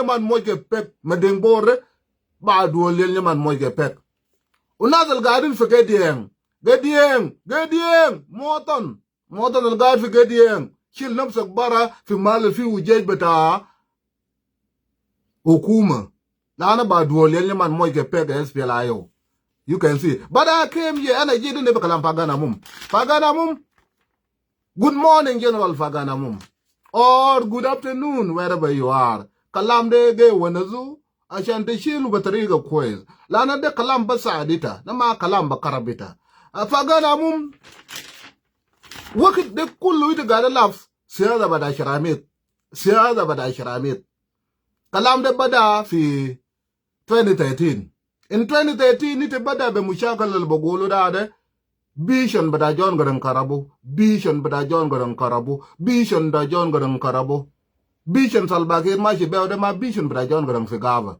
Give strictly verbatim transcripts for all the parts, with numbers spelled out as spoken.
nyaman moj ke pek, ma Deng Bor de, ba duol yel nyaman moj ke pek. Unas al gaidin fi Gadiang, Gadiang, Gadiang, moton, moton al gaid fi Gadiang, shil nafsak bara fi mahal fi wu jesh bita hukuma. Lana ba duol yel nyaman moj ke pek S P L A I O. You can see. But I came here, ana jidin de be kalam Pagan Amum. Pagan Amum, good morning, General Pagan Amum. Or good afternoon, wherever you are. Kalam de ge wanazu, ashan tashilu be tariga kwes. Lana de kalam be saad ita, de ma kalam be karab ita. Ah, Pagan Amum, wakit de kullu ita gaid laf, siyasa bita sharamit. Siyasa bita sharamit. Kalam de bada fi twenty thirteen. In twenty thirteen, ita bada be mushakil al be gulu da de. Vision bita John Garang karabu. Vision bita John Garang karabu. Vision bita John Garang karabu. Vision Salva Kiir mashi behu de ma vision bita John Garang fi gaba.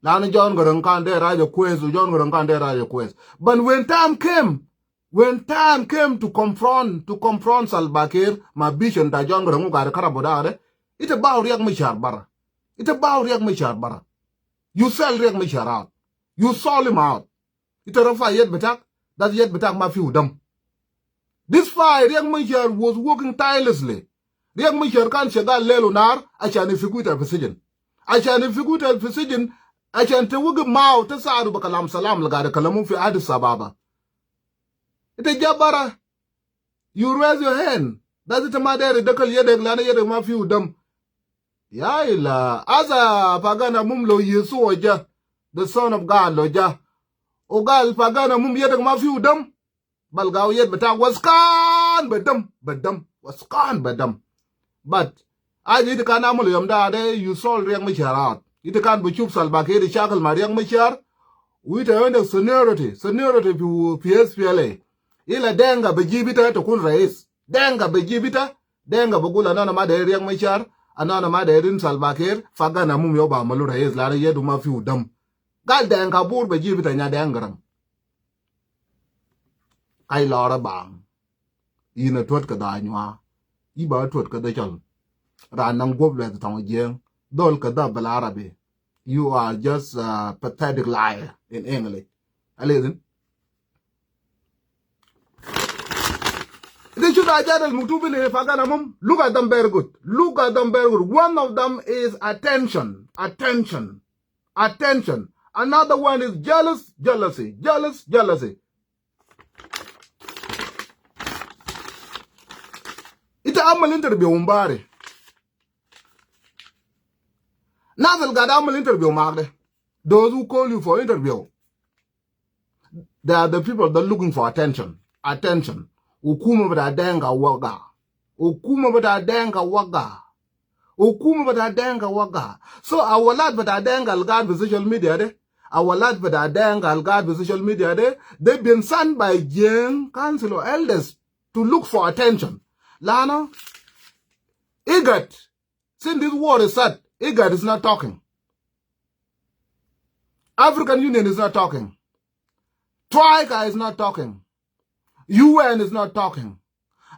Lana John Garang kan deru haja kwes, u John Garang kan deru haja kwes. But when time came, when time came to confront, to confront Salva Kiir, ma vision bita John Garang u gaid karabu da de, ita baw Riek Machar bara. Ita baw Riek Machar bara. You sell Riek Machar out. You sold him out. Ita rafa yed bitak, that yed bitak ma fiu dam. This fight, Riek Machar was working tirelessly. Riek Machar kan shagal lel u nar, ashan ifigu ita fi sijin. Ashan ifigu ita fi sijin, ashan tawagif mau, tasaadu be kalam salam al gaid kalamu fi Addis Ababa. Ita ja bara, you raise your hand. That's it, ma deru dakal yedek, lana yedek ma fiu dam. Ya ila, asa Pagan Amum lo Yesu wa ja, the Son of God lo ja, u gal Pagan Amum yedek ma fiu dam, balgaw yed bitak waskan be dam, be dam, waskan be dam. But haja ita kan amulu yom da de, you sold Riek Machar out. Ita kan bi shuf Salva Kiir shakil ma Riek Machar, u ita indak seniority, seniority fi, fi S P L A. Ila Deng be jibu ita takun rais. Deng be jibu ita, Deng be gul ana ma deru Riek Machar, ana ma deru Salva Kiir, Pagan Amum yo be amalu rais, lana yedu ma fiu dam. Gal Deng Bor be jibu ita nya Deng Garang. Kai lora bang. Ina tuot ka da nywa. I ba tuot ka da chal. Ran nang gwab le tong jeng. Dol ka da bal Arabi. You are just a pathetic liar in English. Listen. They should have added Muktubi in Pagan Amum. Look at them very good. Look at them very good. One of them is attention. Attention. Attention. Another one is jealous, jealousy, jealous, jealousy. Ita amal interview umbari. Nas al gaid amal interview mak de, those who call you for interview, they are the people that looking for attention. Attention. Hukuma bita Deng waga. Hukuma bita Deng waga. Hukuma bita Deng waga. So, awalat bita Deng al gaid fi social media de. Awalat bita Deng al gaid fi social media de. They've been sent by Jieng Council of Elders to look for attention. Lana, IGAD, since this war is set, IGAD is not talking. African Union is not talking. Troika is not talking. U N is not talking.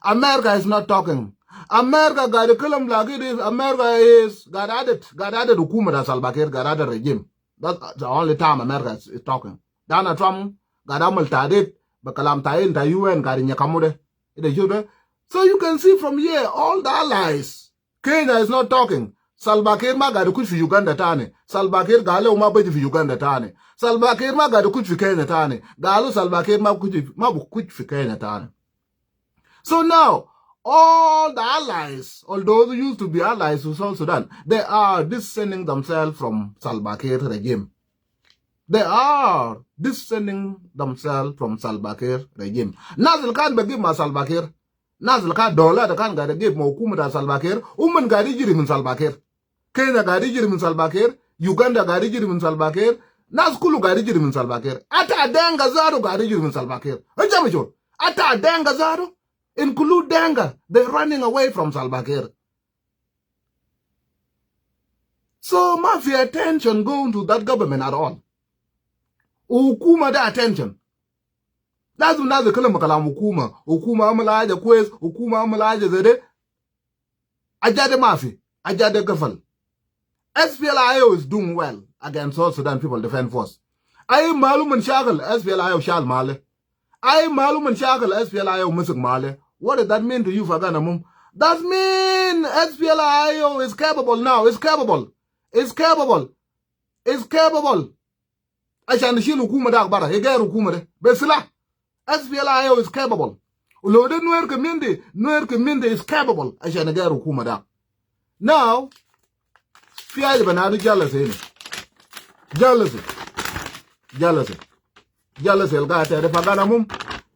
America is not talking. America gaid kalam lagi is, America is gaid added, gaid added hukuma ta Salva Kiir, gaid added regime. That's the only time America is, is talking. Donald Trump gaid amal tahdid, be kalam ta in ta U N gaid nyakamu de. Ita shufu de. So you can see from here, all the allies, Kenya is not talking. Salva Kiir ma gaid kush fi Uganda tani. Salva Kiir galu ma baji fi Uganda tani. Salva Kiir ma gaid kush fi Kenya tani. Galu Salva Kiir ma kush, ma bu kush fi Kenya tani. So now, all the allies, all those who used to be allies to South Sudan, they are distancing themselves from Salva Kiir regime. They are distancing themselves from Salva Kiir regime. Nas al kan be gif ma Salva Kiir. Nas al kan dola de kan gaid gif ma hukuma ta Salva Kiir. Uman gaid yijri min Salva Kiir. Kenya gaid yijri min Salva Kiir. Uganda gaid yijri min Salva Kiir. Nas kulu gaid yijri min Salva Kiir. Ata Denga zatu gaid yijri min Salva Kiir. Aja ma shuf. Ata Denga zatu, include Denga, they running away from Salva Kiir. So, ma fi attention going to that government at all. Hukuma de attention. Lazim nas kalam kalam hukuma. Hukuma amal haja kwes, hukuma amal haja zede. Haja de ma fi. Haja de gafal. SPLA-IO is doing well against South Sudan People Defense Force. Ai malu mashakil, SPLA-IO shal malu. Ai malu mashakil, SPLA-IO masik malu. What does that mean to you, Pagan Amum? That mean SPLA-IO is capable now. Is capable. Is capable. Is capable. Ashan yashil hukuma dak bara, yager hukuma de. Be silah. SPLA-IO is capable. Lau de Nuer community, Nuer community is capable. Ashan yager hukuma dak. Now, fi haja banadu jealousy hina. Jealousy. Jealousy. Jealousy el gaid de Pagan Amum.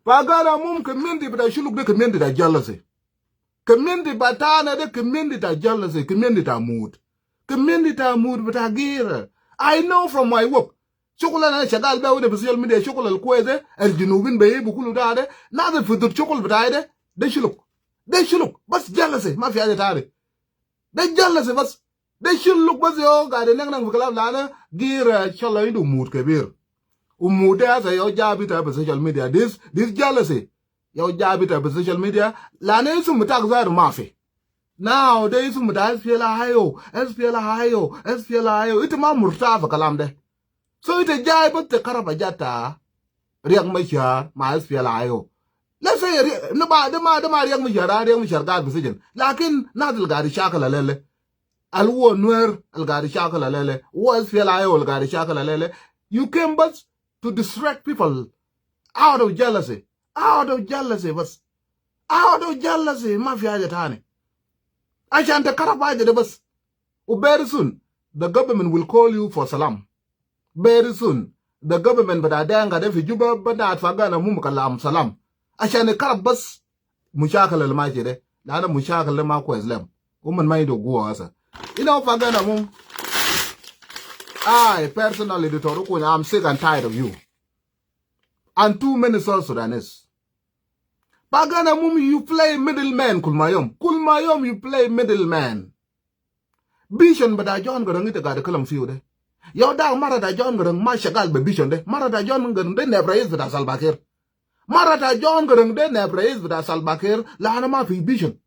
Pagan Amum community bita Shuluk de community ta jealousy. Community batana de community ta jealousy, community ta mut. Community ta mut bita gira. I know from my work. Shugul ana shagal be hina fi social media, shugul al kwes de, al Junubin be bu kulu da de, nas al fi dud shugul bita de, de Shuluk. De Shuluk, bas jealousy, ma fi haja tani. De jealousy bas. De Shuluk bas yau gaid nang nang fi kalam lana gira, eh, shalla indu mut kebir. Umut de asa yau jabi ta fi social media. This, this jealousy. Yau jabi ta fi social media. Lana isum bitak zar ma fi. Now, de isum bita SPLA-IO, SPLA-IO, SPLA-IO. Ita ma murta fi kalam de. So ita jai bas ta karab hajat ta Riek Machar ma SPLA-IO. Let's say, Riek, de ma, de ma, de ma Riek Machar, ah, Riek Machar gaid fi sijin. Lakin nas al gaid shakal alele. Al huwa Nuer al gaid shakal alele. Huwa SPLA-IO al gaid shakal alele. You came bas to distract people out of jealousy. Out of jealousy bas. Out of jealousy. Ma fi haja tani. Ashan ta karab haja de bas. U very soon, the government will call you for salam. Very soon, the government bita Dinka de fi Juba bita Pagan Amum kalam salam. Ashan yakarab bas mushakil al mashi de. Lana mushakil de ma kwes lem. Uman ma indu guwa asa. You know, Pagan Amum, I personally, Doctor Rukunya, I'm sick and tired of you. And too many South Sudanese. Pagan Amum, you play middleman kul ma yom. Kul ma yom you play middleman. Vision bita John Garang ita gaid kalam fiu de. Yau da mara ta John Garang ma shagal be vision de. Mara ta John Garang de naib rais bita Salva Kiir. Mara ta John Garang de naib rais bita Salva Kiir, lana ma fi vision.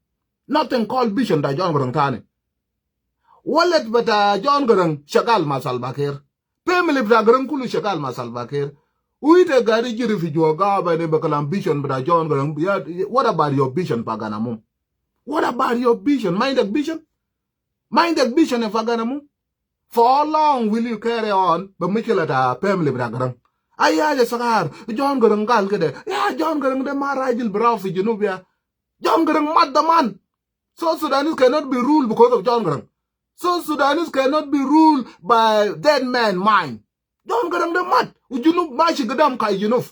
Nothing called vision ta John Garang tani. Walad bita John Garang shagal ma Salva Kiir. Family bita Garang kulu shagal ma Salva Kiir. Ita gaid jiri fi jua gaba de be kalam vision bita John Garang. Ya, what about your vision, Pagan Amum? What about your vision? Ma indak vision? Ma indak vision ya Pagan Amum? For how long will you carry on be mushkila ta family bita Garang? Ai haja sagar, John Garang gal kede. Ya, John Garang de ma rajil biraw fi Junub ya. John Garang mat da man. South Sudanese cannot be ruled because of John Garang. South Sudanese cannot be ruled by dead man mind. John Garang de mat. U Junub mashi gidam kai Junub.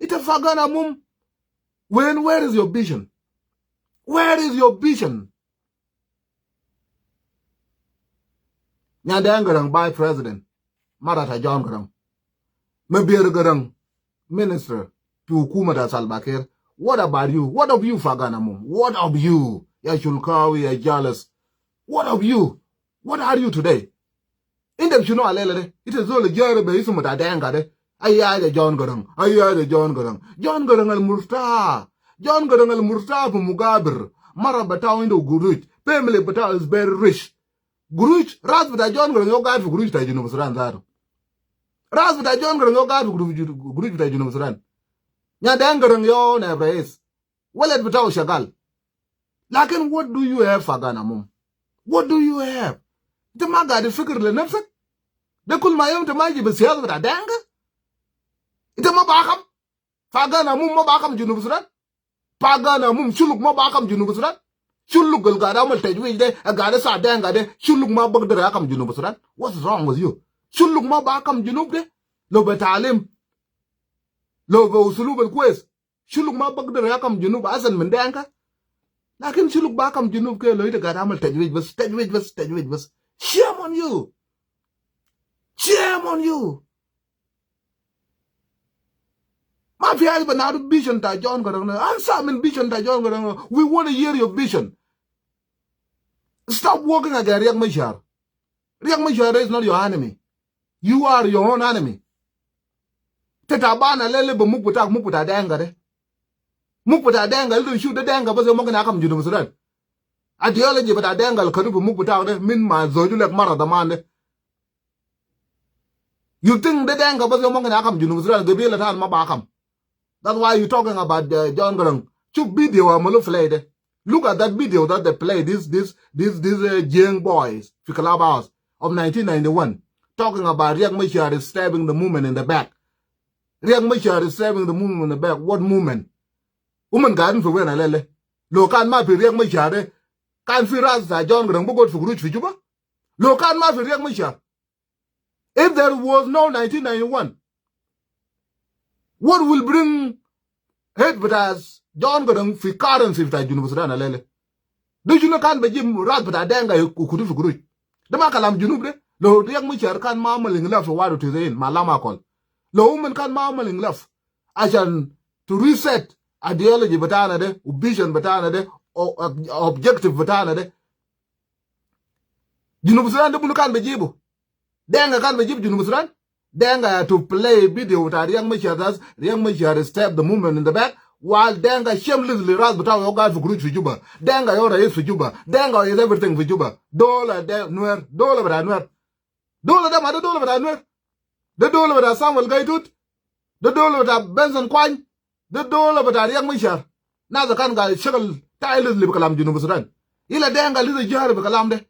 Ita Pagan Amum. When, where is your vision? Where is your vision? Nyandeng Garang vice president. Mara ta John Garang. Mabior Garang, minister fi hukuma ta Salva Kiir. What about you? What of you, Pagan Amum? What of you? Ya Shulkawi, ya jealous. What of you? What are you today? Indak shunu alela de? Ita zol jere be isum ta Dinka de. Ai haja John Garang. Ai haja John Garang. John Garang al murta. John Garang al murta fi mugabir. Mara bitau indu gurush. Family bitau is very rich. Gurush, ras bita John Garang yau gaid fi gurush ta Junub Sudan zatu. Ras bita John Garang yau gaid fi gurush, gurush ta Junub Sudan. Nyandeng Garang yau naib rais. Walad bitau shagal. Lakin what do you have, Pagan Amum? What do you have? Ita ma gaid fikir le nafsak? De kul ma yom ita mashi be siyasa bita Dinka? Ita ma bi hakam? Pagan Amum ma bi hakam Junub Sudan? Pagan Amum, Shuluk ma bi hakam Junub Sudan? Shuluk al gaid amal tajwij de, al gaid sa Dinka de, Shuluk ma bigder hakam Junub Sudan? What's wrong with you? Shuluk ma bi hakam Junub de? Lo be talim, lo be usulub al kwes, Shuluk ma bigder hakam Junub ahsan min Dinka? Lakin Shuluk bi hakam Junub ke lo ita gaid amal tajwij bas, tajwij bas, tajwij bas. Shame on you. Shame on you. Ma fi haja banadu vision ta John Garang na. Ansa min vision ta John Garang na. We wanna hear your vision. Stop working against Riek Machar. Riek Machar is not your enemy. You are your own enemy. Ita taban alela be muk bitak, muk bita Dinka de. Muk bita Dinka, ita shu de Dinka bas ya mumkin hakam Junub Sudan. Ideology bita Denka al katu fi muk bitao de, min ma zol leg mara daman de. You think de Denka bas yom mumkin akam Junub Sudan, gabila tan ma bi akam. That's why you talking about, uh, John Garang. Shuf video amulu play de. Look at that video that they play, this, this, this, this, uh, young boys fi Clubhouse of nineteen ninety-one, talking about Riek Machar is stabbing the woman in the back. Riek Machar is stabbing the woman in the back. What woman? Woman gaidin fi wen alele? Lo kan ma fi Riek Machar de, kan fi ras ta John Garang bi gud fi guruj fi Juba? Lo kan ma fi Riek Machar, if there was no nineteen ninety-one, what will bring head bita John Garang fi currency bita Junub Sudan alele? De shunu kan bi jib ras bita Denka u kutu fi guruj? De ma kalam Junub de. Lo Riek Machar kan ma amal inqilab fi wadu tisain ma Lam Akol, lo woman kan ma amal inqilab ashan to reset ideology bitana de, u vision bitana de, o, ob-, objective bitana de, Junub Sudan de munu kan bi jibu? Denka kan bi jib Junub Sudan? Denka ya to play video bita Riek Machar, that Riek Machar stab the woman in the back, while Denka shamelessly ras bitao yau gaid fi guruj fi Juba. Denka yau rais fi Juba. Denka is everything fi Juba. Dola de Nuer, dola bita Nuer. Dola de ma de dola bita Nuer. De dola bita Samuel Gai Tut. De dola bita Benson Kuany. De dola bita Riek Machar. Nas kan gaid shakal tirelessly bi kalam Junub Sudan. Illa Denka lisa jahil bi kalam de.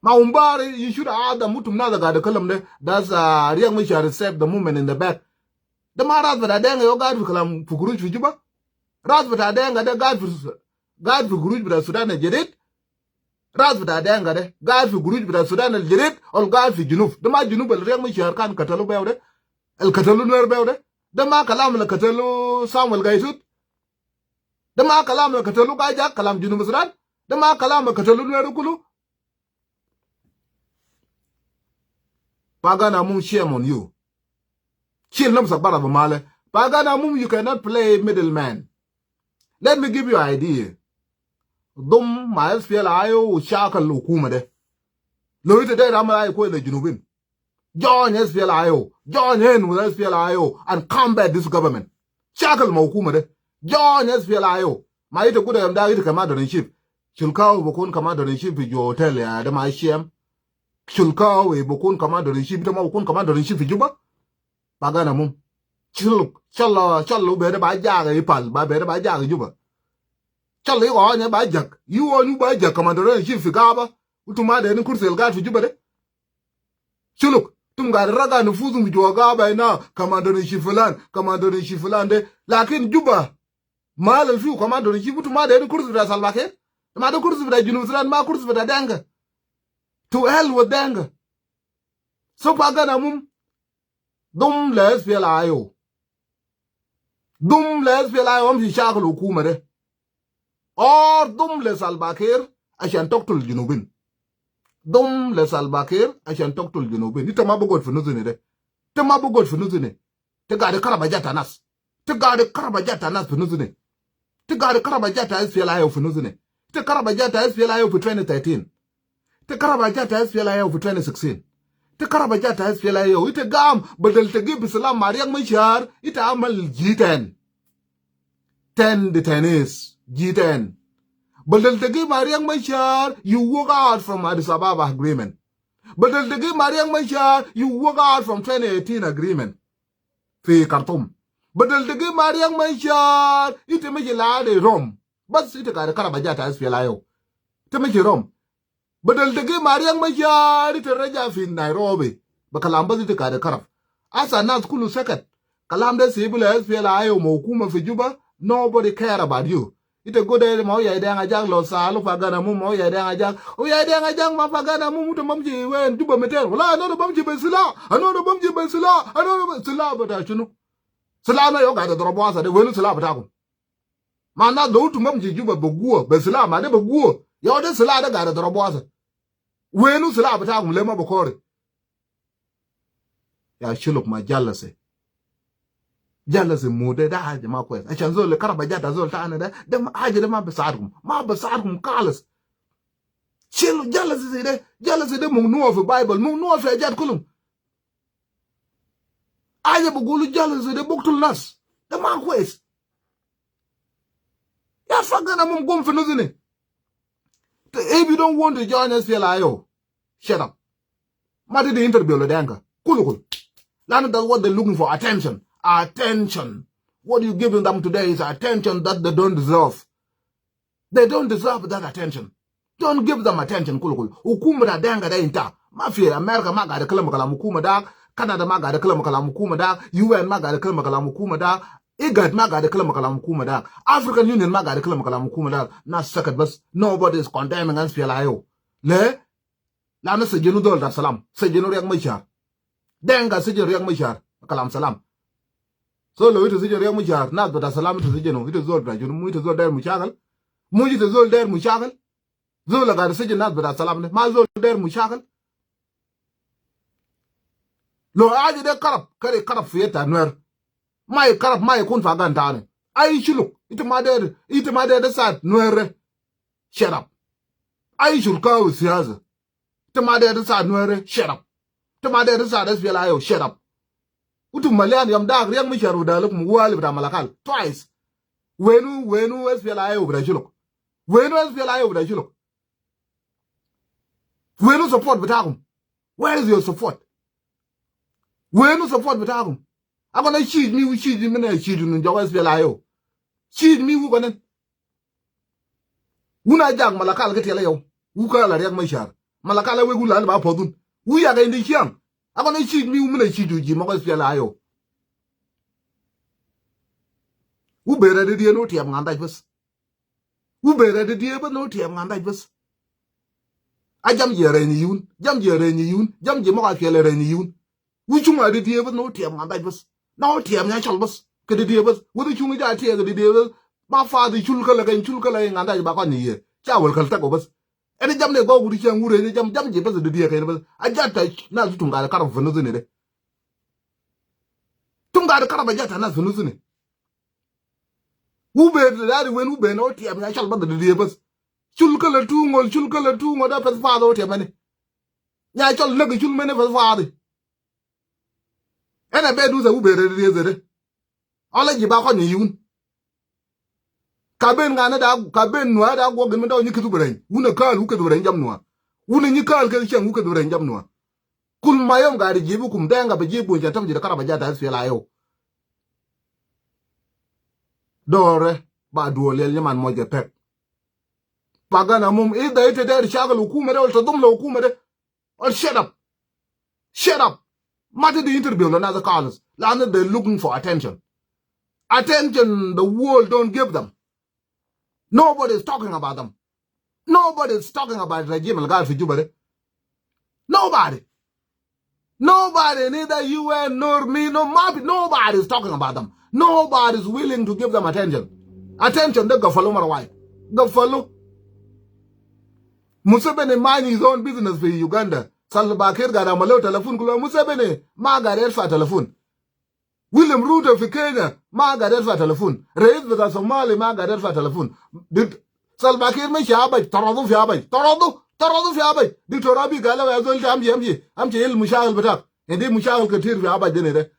Ma umbari, you should have the mutum nas gaid kalam de. That's, uh, Riek Machar stab the woman in the back. De ma ras bita Denka yau gaid fi kalam fi guruj fi Juba? Ras bita Denka de gaid fi, gaid fi guruj bita Sudan al jadid? Ras bita Denka de gaid fi guruj bita Sudan al jadid wala gaid fi Junub? De ma Junub al Riek Machar kan katalu bew de, al katalu Nuer bew de? De ma kalam al katalu Samuel Gai Tut? De ma kalam al katalu Gai Ajak, kalam Junub Sudan? De ma kalam al katalu Nuer kulu? Pagan Amum, shame on you. Shil nafsak bara bi male. Pagan Amum, you cannot play middleman. Let me give you an idea. Dum ma SPLA-IO u shakal hukuma de. Lo ita deir amal ayi kwes le Junubin, join SPLA-IO. Join hand with SPLA-IO and combat this government. Shakal ma hukuma de. Join SPLA-IO. Ma ita guda yom de ita commander in chief. Shulkau bi kun commander in chief fi Juba hotel ya, de ma shame? Shulkau bi kun commander in chief, ita ma bi kun commander in chief fi Juba? Pagan Amum. Shuluk, shalla, shalla, bede ba jaga Ipal, ba bede ba jaga Juba. Shalla, yu wan ba jak, yu wan ba jak commander in chief fi Gaba. Utum ma derin kursi al gaid fi Juba de? Shuluk, utum gaid raga nufusum fi jua Gaba ina, commander in chief fulan, commander in chief fulan de. Lakin Juba, ma al fiu commander in chief, utum ma derin kursi bita Salva Kiir? Ma de kursi bita Junub Sudan, ma kursi bita Denka. To hell with Denka. So Pagan Amum, dum le SPLA-IO. Dum le SPLA-IO amshi shakal hukuma de. Or dum le Salva Kiir ashan toktul Junubin. Dum le Salva Kiir ashan toktul Junubin. Ita ma bi gud fi nus ini de. Ita ma bi gud fi nus ini. Ita gaid karab ajat ta nas. Ita gaid karab ajat ta nas fi nus ini. Ita gaid karab ajat ta SPLA-IO fi nus ini. Ita karab ajat ta SPLA-IO fi twenty thirteen. Ita karab ajat ta SPLA-IO fi twenty sixteen. Ita karab ajat ta SPLA-IO. Ita gam badal ita gib silah ma Riek Machar, ita amal G ten. Ten detainees, G ten. Badal ita gib ma Riek Machar, you walk out from Addis Ababa agreement. Badal ita gib ma Riek Machar, you walk out from twenty eighteen agreement fi Khartoum. Badal ita gib ma Riek Machar, ita mashi ladi Rome. Bas ita gaid karab ajat ta SPLA-IO. Ita mashi Rome. Badal ita gib ma Riek Machar, ita raja fi Nairobi. Be kalam bas ita gaid karab. Asa nas kulu sakat. Kalam de sibu le SPLA-IO ma hukuma fi Juba. Nobody care about you. Ita guda ma Uyai Deng Ajak, lo salu Pagan Amum ma Uyai Deng Ajak. Uyai Deng Ajak ma Pagan Amum, utum ma mashi wen? Juba miten. Wala ana da bamshi be silah. Ana da bamshi be silah. Ana da be silah bita shunu? Silah ma yau gaid dorobu asa de. Wenu silah bitakum? Ma nas lo utum ma mashi Juba be guwa, be silah ma de be guwa. Yau de silah de gaid dorobu asa. Wenu silah bitakum le ma bi kore? Ya Shuluk, ma jealousy. Jealousy mu de, de haja ma kwes. Ashan zol karab ajat ta zol tani de, de haja de ma bi saidkum. Ma bi saidkum kalas. Shilu jealousy de, jealousy de mamnu fi Bible, mamnu fi ajat kulum. Haja bi gulu jealousy de buktul nas. De ma kwes. Ya Pagan Amum, gum fi nus ini. If you don't want to join S P L A I O, shut up. Ma tidi interview le Dinka. Kulu kulu. Lanu that's what they're looking for. Attention. Attention. What you giving them today is attention that they don't deserve. They don't deserve that attention. Don't give them attention kulu kulu. Hukuma ta Dinka de inta. Ma fi America ma gaid kalam kalam hukuma da. Canada ma gaid kalam kalam hukuma da. U N ma gaid kalam kalam hukuma da. IGAD ma gaid kalam kalam hukuma da. African Union ma gaid kalam kalam hukuma da. Nas sakat bas. Nobody is condemning S P L A I O. Le? Lanu sijinu zol ta Salam. Sijinu Riek Machar. Dinka sijin Riek Machar. Kalam Salam. So lo ita sijin Riek Machar, nas bita Salam ita sijinu. Ita zol bita shunu, mu ita zol dair mushakil. Mu ita zol dair mushakil. Zol la gaid sijin nas bita Salam de. Ma zol dair mushakil. Lo aja de karab, kari karab fi yet ta Nuer. Ma i karab, ma i kun fi agan tani. Ai shuluk, ita ma dair, ita ma dair de said Nuer. Shut up. Ai shuluk kawi siyasa. Ita ma dair de said Nuer, shut up. Ita ma dair de said S P L A I O, shut up. Utu malian yom dak Riek Machar wada luk muwali bita Malakal. Twice. Wenu, wenu S P L A I O bita shuluk. Wenu S P L A I O bita shuluk. Wenu support bitakum. Where is your support? Wenu support bitakum? Akon a shij mi, u shij mi na shij nu jok S P L A I O. Shij mi u konen. Wu na jak Malakal ke tiala yow. Wu kala Riek Machar. Malakal a wegu lal ba podun. Wu ya ga indi chiang. Akon a shij mi u mina shij u ji moko S P L A I O. Wu bera de die no tiam ngandaj bas. Wu bera de die bas no tiam ngandaj bas. A jam je reni yun. Jam je reni yun. Jam je moko S P L A reni yun. Wu chunga di die bas no tiam ngandaj bas. No tiam nya chol bas. Ke di die bas. Wu di chunga ja tie ke di die bas. Ma fa di chul kala ke chul kala ngandaj ba ko ni ye. Cha wal kal tako bas. Ene jam ne go wu di chang wu re ne jam jam je bas di die ke bas. A jata na tum ga karab funu ne de. Tum ga karab a jata na funu ne. Wu be da di wen wu be no tiam nya chol bas di die bas. Chul kala tu ngol chul kala tu ngol da pas fa do tiam ne. Nya chol lagi chul mene fas fadi. Ena be du sa u bere de zere. Ala ji ba ko ni yun. Ka ben ngana da ka ben nua da go gin da ni kitu beren. Wuna kal u kitu beren jam nua. Wuna ni kal ke chang u kitu beren jam nua. Kul mayom ga di jibu kum denga ba jibu ja tam ji da karaba ja da S P L A I O. Dore ba duolel yaman moja pek. Pagana mum ida ita der shagal hukuma de wal tadum la hukuma de. Or shut up. Shut up. Ma tidi interview la nas kalis. Lanu they're looking for attention. Attention the world don't give them. Nobody is talking about them. Nobody is talking about regime al gaid fi Juba de. Nobody. Nobody, neither U N nor me, no mafi, nobody is talking about them. Nobody is willing to give them attention. Attention de gafalu mara wai. Gafalu. Museveni mind his own business fi Uganda. Salva Kiir gaid amalu telefon kulu. Museveni ma gaid yarfa telefon. William Ruto fi Kenya ma gaid yarfa telefon. Rais bita Somali ma gaid yarfa telefon. Salva Kiir mashi Abaj, taradu fi Abaj. Taradu, taradu fi Abaj. Doctor Abiy gal le ya zol amshi, amshi, amshi hil mushakil bitak. Indi mushakil ketir fi Abaj de.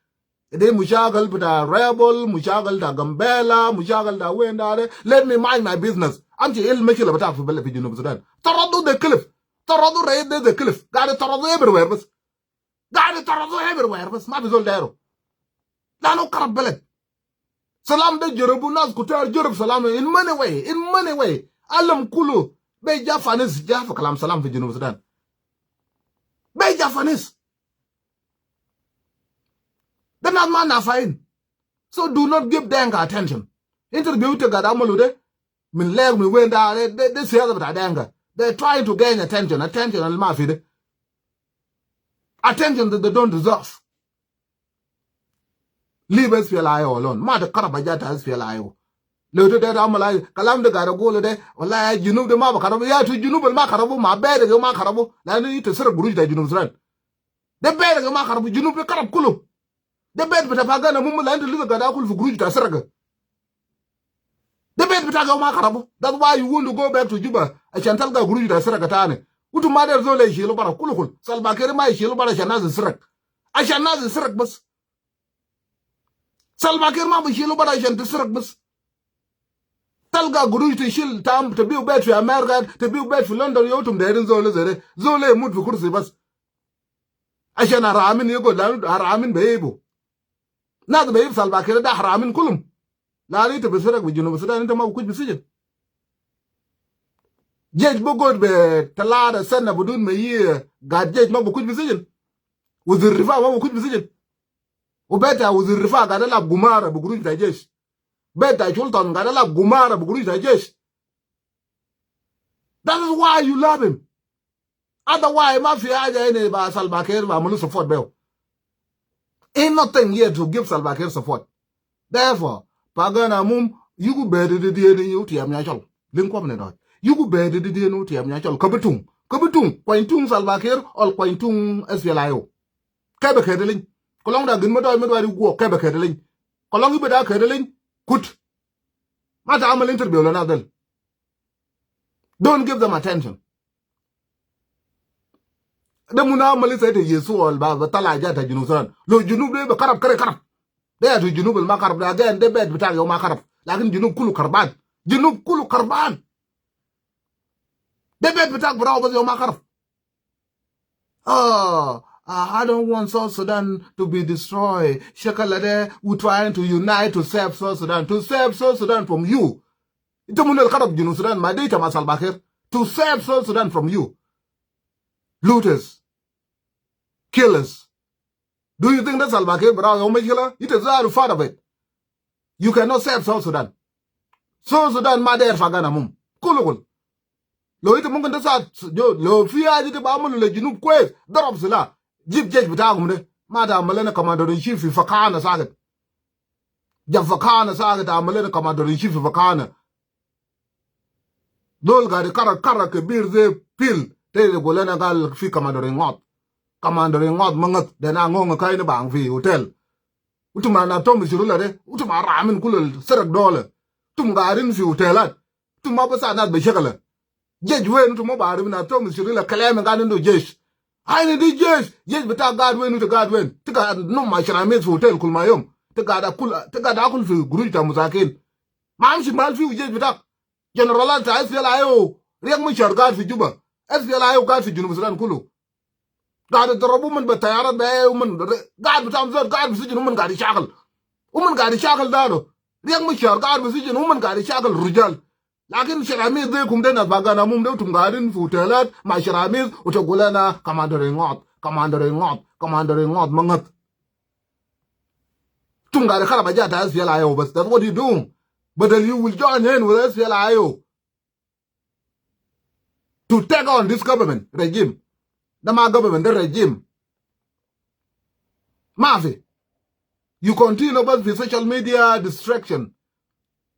Indi mushakil bita rebel, mushakil ta Gambela, mushakil ta wenda de. Let me mind my business. Amshi hil mushkila bitak fi bele fi Junub Sudan. Taradu de kilif. Taradu rais de kilif. Gaid taradu everywhere bas. Gaid taradu everywhere bas. Mafi zol dairu. Lanu karab beled. Salam de jarabu nas kutar jarab Salam in many way, in many way. Alam kulu be Japanese ja fi kalam Salam fi Junub Sudan. Be Japanese. De nas ma nafain. So do not give Dinka attention. Interview te gaid amalu de. Min leg min wen da de, de siyasa bita Dinka. They're trying to gain attention. Attention al mafi de. Attention that they don't deserve. Leave S P L A I O alone. Ma ta karaba ja ta S P L A I O. Lo ta de ta amala kalam de gaid gulu de. Wallahi ya Junub de ma ba karaba. Ya tu Junub al ma karabu ma bere ke ma karabu. Lanu ita sirk guruj ta Junub Sudan. De bere ke ma karabu Junub de karab kulu. De bet bita Pagana mum la indi lisa gaid akul fi guruj ta sirk. De bet bita ke ma karabu. That's why you want to go back to Juba. Ashan talga guruj ta sirk tani. Utu ma der zol ishilu bara kulu kulu. Salva Kiir ma ishilu bara ashan nas sirk. Ashan nas sirk bas. Salva Kiir ma bishilu bara ashan ta sirk bas. Talga gurush tashil, tam, tabiu bet fi America, tabiu bet fi London, yau itum dairin zol zede. Zol imut fi kursi bas. Ashan haramin yagod, lanu haramin beibu. Nas beibu Salva Kiir de haramin kulum. Lanu ita bisirak bi Junub Sudan, ita ma bi kush bi sijin. Jesh bigod be talata sana bidun ma yi, gad jesh ma bi kush bi sijin. Wazir difa ma bi kush bi sijin. Ubet ta wazir difa gad yalab gumara bi gurush ta jesh. Bet ta sultan gad yalab gumara bi gurush ta jesh. That is why you love him. Otherwise, ma fi haja ina ba Salva Kiir ba amulu support beo. Ain't nothing here to give Salva Kiir support. Therefore, Pagan Amum, yugu bedi di di ni uti am nyachol. Link up ne dot. Yugu bedi di di ni uti am nyachol. Kabitung. Kabitung. Kwaintung Salva Kiir, ol kwaintung S P L A I O. Kebe kedeling. Kolong da gin ma doi ma doi di guo. Kebe kedeling. Kolong ibe da kedeling. Kut. Ma ta amal interview le nas del. Don't give them attention. De munu amal ita ita Yesu ol ba, ba tala haja ta Junub Sudan. Lo Junub de be karab kere karab. De ya tu Junub al ma karab de, again, de bet bitak yau ma karab. Lakin Junub kulu karban. Junub kulu karban. De bet bitak bravo bas yau ma karab. Oh, uh, I don't want South Sudan to be destroyed. Shakala de, we trying to unite to save South Sudan. To save South Sudan from you. Ita munu al karab Junub Sudan, ma de ita ma Salva Kiir. To save South Sudan from you. Looters. Killers. Do you think that Salva Kiir bravo yau mushkila? Ita zatu part of it. You cannot save South Sudan. South Sudan ma der Pagan Amum. Kulu kulu. Lo ita mumkin ta sa, jo, lo fi haja ita ba amulu le Junub kwes, darab sila. Jib jesh bitakum de. Ma ta amal lena commander in chief fi Fakana sakit. Jab Fakana sakit, amal lena commander in chief fi Fakana. Zol gad kara, kara kebir ze fil. Te de gul lena gal fi commander in ngot. Commander in ngot ma ngat. De na ngong kai ni bang fi hotel. Utum na tom shirula de. Utum haramin kulu serak dole. Utum gadin fi hotelat. Utum ma basa nas be shakala. Jesh wen utum ma bari na tom shirula kalam gad indu jesh. Aina di jesh. Jesh bita gad wen, uta gad wen. Ita gad num ma sharamis fi hotel kul ma yom. Ita gad akul, ita gad akul fi gurush ta musakin. Ma amshi mal fi jesh bita. General ta S P L A I O. Riek Machar gad fi Juba. S P L A I O gad fi Junub Sudan kulu. Gad darabu uman be tayarat be uman re-, gad bitam zat, gad bi sijin uman gad shakal. Uman gad shakal dalo. Riek Machar gad bi sijin uman gad shakal rujal. Lakin sharamis de kum de nas Pagan Amum de utum gadin fi hotelat ma sharamis uta gul lena commander in ngot, commander in ngot, commander in ngot ma ngat. Utum gad kara baja ta S P L A I O bas. That's what you do. But then you will join in with S P L A I O. To take on this government regime. Da ma government, da regime. Mafi. You continue bas fi social media distraction,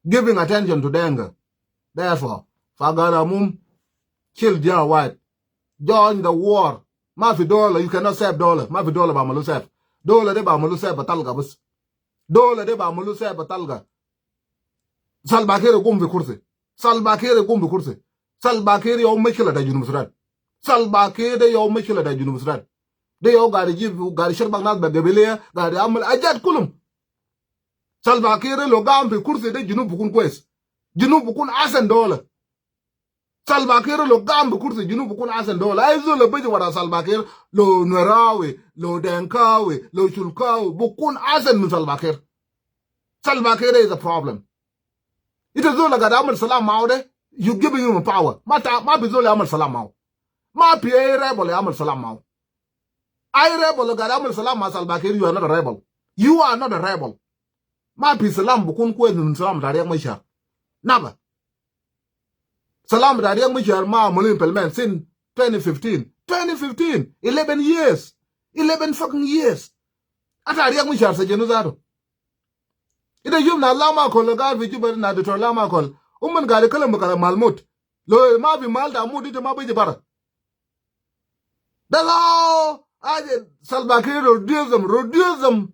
giving attention to Dinka. Therefore, Pagan Amum, chill your white. Join the war. Mafi dola, you cannot save dola. Mafi dola ba amulu save. Dola de ba amulu save ba talga bas. Dola de ba amulu save ba talga. Salva Kiir igum fi kursi. Salva Kiir igum fi kursi. Salva Kiir yau mushkila ta Junub Sudan. Salva Kiir de yau mushkila ta Junub Sudan. De yau gad ijib, gad isharbak nas be gabiliya, gad amal ajat kulum. Salva Kiir lo gam fi kursi de Junub bukun kwes. Junub bukun ahsan dola. Salva Kiir lo gam fi kursi Junub bukun ahsan dola. Ai zol lo biji wara Salva Kiir, lo Nuerawi, lo Denkawi, lo Shulkawi, bukun ahsan min Salva Kiir. Salva Kiir is a problem. Ita zol gad amal salam mau de, you giving him power. Ma ta, mafi zol amal salam mau. Mafi ai rebel amal salam mau. Ai rebel gad amal salam ma Salva Kiir, you are not a rebel. You are not a rebel. Mafi salam bukun kwes min salam ta Riek Machar. Never. Salam ta Riek Machar ma amulu implement since twenty fifteen. Twenty fifteen. Eleven years. Eleven fucking years. Ata Riek Machar sajanu zatu. Ita shuf na Lam Akol gad fi Juba na Doctor Lam Akol. Uman gad kalam kalam mal mut. Lo mafi mal ta mut ita ma biji bara. Da la, aje, Salva Kiir reduce them, reduce them.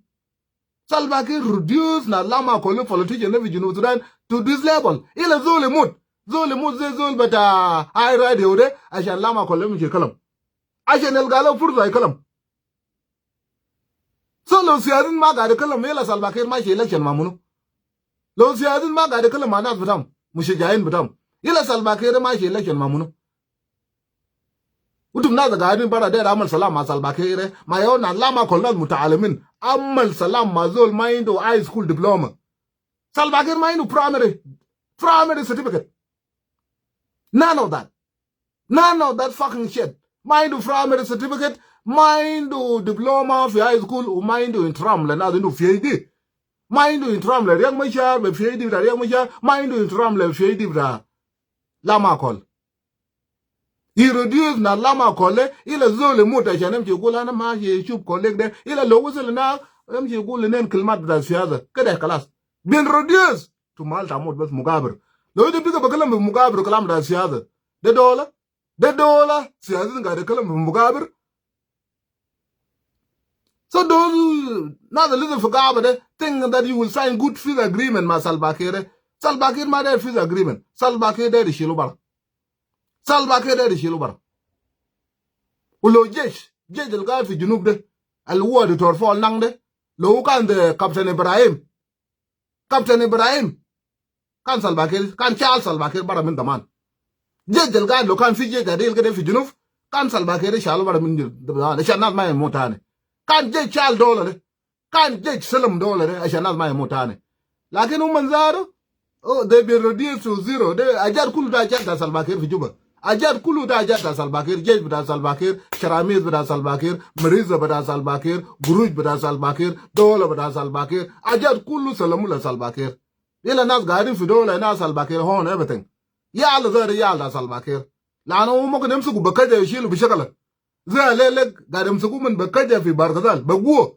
Salva Kiir reduce na Lam Akol politician fi Junub Sudan to this level. Ila zol imut. Zol imut ze zol bita ai radio de, ashan Lam Akol mishi kalam. Ashan yalga lo fursa kalam. So lo siyasin ma gad kalam, ila Salva Kiir mashi election ma munu. Lo siyasin ma gad kalam ma nas bitam. مشجعين بتاعهم. إلا سلفا كير ماشي election مع منو؟ Utum nas gaidin bara der amal salam ma Salva Kiir. Ma yau nas Lamakol nas mutaalimin. Amal salam ma zol ma indu high school diploma. Salva Kiir ma indu primary, primary certificate. None of that. None of that fucking shit. Ma indu primary certificate, ma indu diploma fi high school, u ma indu ihtiram le nas indu PhD. Ma indu ihtiram le Riek Machar, be PhD bita Riek Machar, ma indu ihtiram le PhD bita Lamakol. He reduce nas Lamakol, illa zol imut ashan imshi igul ana mashi ishuf colleague de, illa lo wisil na, imshi igul nen kalimat bita siyasa. Kede kalas. Been reduced to mal ta mut bas mugabir. Lo ita biga bakalam bi mugabir kalam bita siyasa. De dola, de dola, siyasa gaid kalam bi mugabir. So those nas اللي لسه في غابة de think that you will sign good peace agreement مع Salva Kiir. Salva Kiir ma der peace agreement. Salva Kiir der ishilu bara. Salva Kiir der ishilu bara. Ulo jesh, jesh al gaid fi Junub de, al huwa Doctor Paul Nang de, lo hu kan de Captain Ibrahim. Captain Ibrahim. Kan Salva Kiir, kan shal Salva Kiir bara min zaman. Jesh al gaid lo kan fi jesh adil kede fi Junub, kan Salva Kiir shalu bara min zaman. Ashan nas ma yamut tani. Kan jesh shal dola de. Kan jesh salam dola de, ashan nas ma yamut tani. Lakin uman zatu, oh, they been reduced to zero. De ajat kulu de ajat ta Salva Kiir fi Juba. Ajat kulu de ajat ta Salva Kiir, jesh bita Salva Kiir, sharamis bita Salva Kiir, miriza bita Salva Kiir, gurush bita Salva Kiir, dola bita Salva Kiir. Ajat kulu salamu le Salva Kiir. Illa nas gaidin fi dola, nas Salva Kiir own everything. Yal zatu yal ta Salva Kiir. Lanu umu mumkin imsuku bakaja ishilu bi shakala. Zai lele gaid imsuku uman bakaja fi Bahr el Ghazal, be guwa.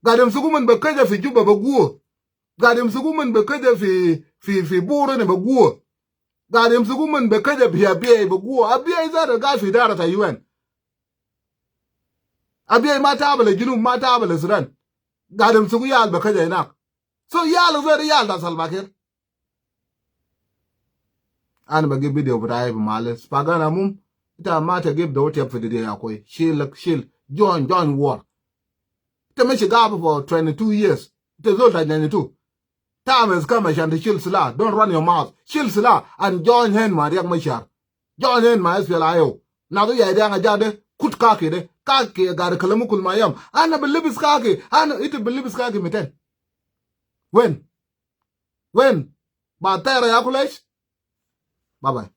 Gaid imsuku uman bakaja fi Juba, be guwa. Gaid imsuku uman bakaja fi, fi, fi Bor hina, be guwa. Gaid imsuku uman bakaja fi Abyei, be guwa. Abyei zatu gaid fi idara ta U N. Abyei ma tabu le Junub, ma tabu le Sudan. Gaid imsuku yal bakaja hinak. So yal zatu yal ta Salva Kiir. Ana bagib video bitai fi male. Pagana mum, ita ma tagib de watiab fi dede ya akwai. Shil, shil. Join, join war. Ita mashi gaba for twenty-two years. Ita zol ta twenty-two. Time has come ashan tashil silah. Don't run your mouth. Shil silah and join hand ma Riek Machar. Join hand ma S P L A I O. Nadu ya de anga jade kut kaki de. Kaki gaid kalamu kul ma yam. Ana bilibis kaki. Ana ita bilibis kaki miten. When? When? Ba tera ya kul ish? Bye bye.